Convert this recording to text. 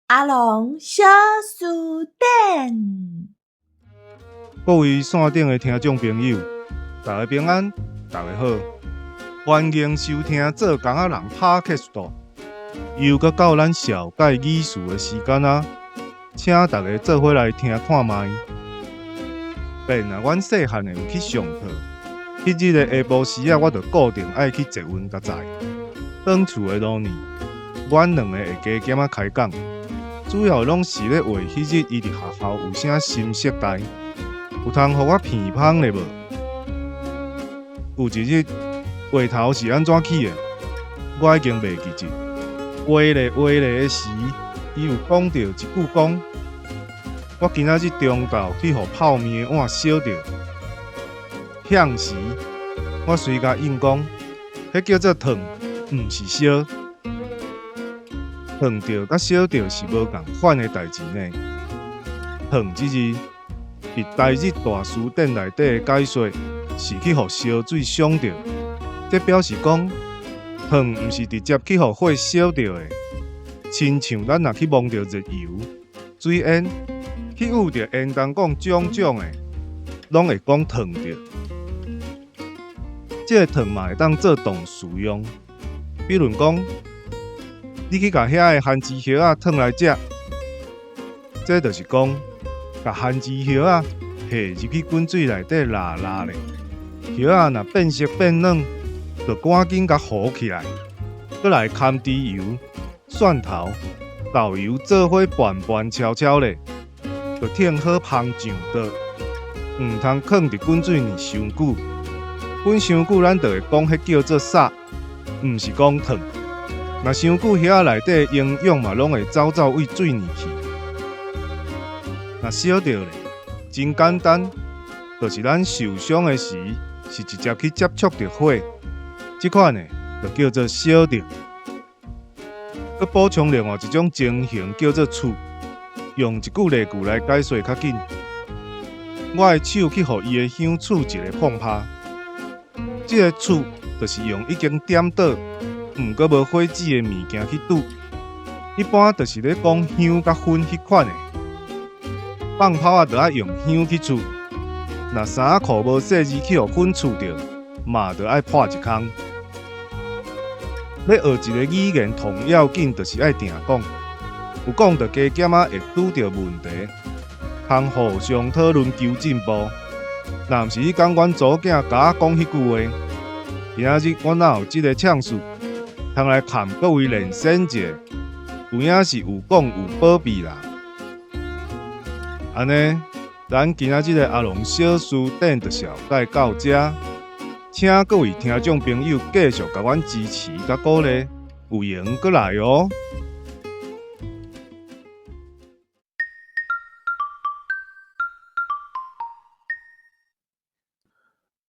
阿龍小辭典。各位線頂的聽眾朋友，大家平安，大家好，歡迎收聽做工仔人 Podcast。又閣到咱紹介語詞的時間啊，請大家做伙來聽看覓。便啊，阮細漢的有去上課，彼日的下晡時仔，我就固定愛去捷運共載。轉厝的路呢，阮兩個會加減仔開講，主要攏是咧話彼日伊佇學校有啥新色代，有通予我鼻芳咧無？有一日話頭是按怎起的，我已經袂記得。話咧話咧的時，伊有講著一句講：我今仔日中晝去予泡麵的碗燒著。向時我隨共應講，彼叫做燙，毋是燒。燙著佮燒著是無仝款的代誌呢。燙這字，佇台日大辭典內底的解說是去予燒水傷著，這表示講燙毋是直接去予火燒著的。親像咱若去摸著熱油、水煙，去遇著煙囱管種種的，攏會講燙著。這個燙嘛會當做動詞用，比如講，你去共遐个番薯葉仔燙來食，這就是講，共番薯葉仔下入去滾水內底抐抐咧，葉仔若變熟變軟，就趕緊共糊起來，閣來澹豬油、蒜頭、豆油做伙拌拌敲敲咧，就抻好芳上桌，毋通囥佇滾水裡傷久，滾傷久咱就會講彼叫做捒，毋是講燙。若傷久，葉仔內底營養嘛攏會走走對水裡去。若燒著咧，真簡單，就是咱受傷的時是直接去接觸著火，這款的就叫做燒著。閣補充另外一種情形叫做觸，用一句例句來解說較緊。我的手去予伊的香觸一个碰拍，這个觸就是用已經點著，毋過無火舌的物件去拄，一般就是咧講香佮薰彼款的。放炮仔就愛用香去觸，若衫仔褲無細膩去予薰觸著，嘛就愛破一空。欲學一个語言，頭要緊就是愛定講，有講著加減仔會拄著問題，通互相討論求進步。若毋是彼工阮祖囝共我講彼句話，今仔日我哪有這个暢事，通來崁各位練習者，有影是有講有保庇啦。按呢，咱今仔日的阿龍小辭典就紹介到遮，請各位聽眾朋友繼續共阮支持佮鼓勵，有閒閣來哦。